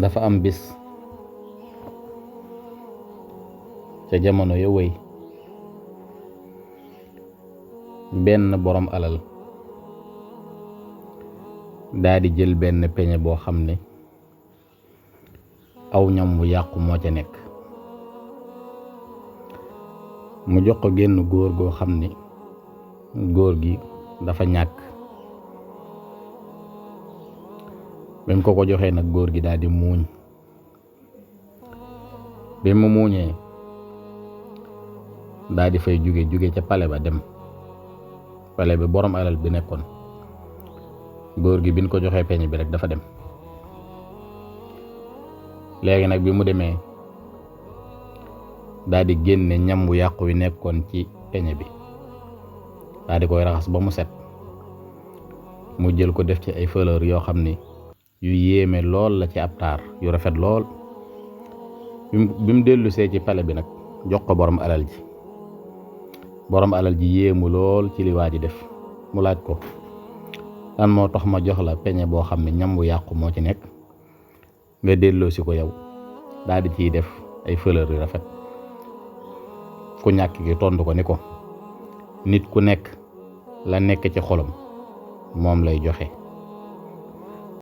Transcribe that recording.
dafa am bis ca jamono ya wëy benn borom alal daa di jël benn peñe boo xam ne aw ñam wu yàqu moo ca nekk mu jox ko génn góor goo xam ne góor gi dafa ñàkk bi mu ko joxee nag góor gi daal di muuñ bi mu muuñee daal di fay jóge ca pale ba dem pale bi borom alal bi nekkoon góor gi biñ ko joxee peñe bi rek dafa dem léegi nag bi mu demee daal di génne ñam wu yàqu wi nekkoon ci peñe bi daal di koy raxas ba mu set mu jël ko def ci ay fleur yoo xam ni yu yéeme lool la ci ab taar yu rafet lool bi mu dellusee ci pale bi nag jox ko borom alal ji yéemu lool ci li waa ji def mu laaj ko lan moo tax ma jox la peñe boo xam ne ñam wu yàqu moo ci nekk nga delloosi ko yow daal di ciy def ay fleur yu rafet ku ñàkk gi tontu ko ni ko nit ku nekk la nekk ci xolam moom lay joxe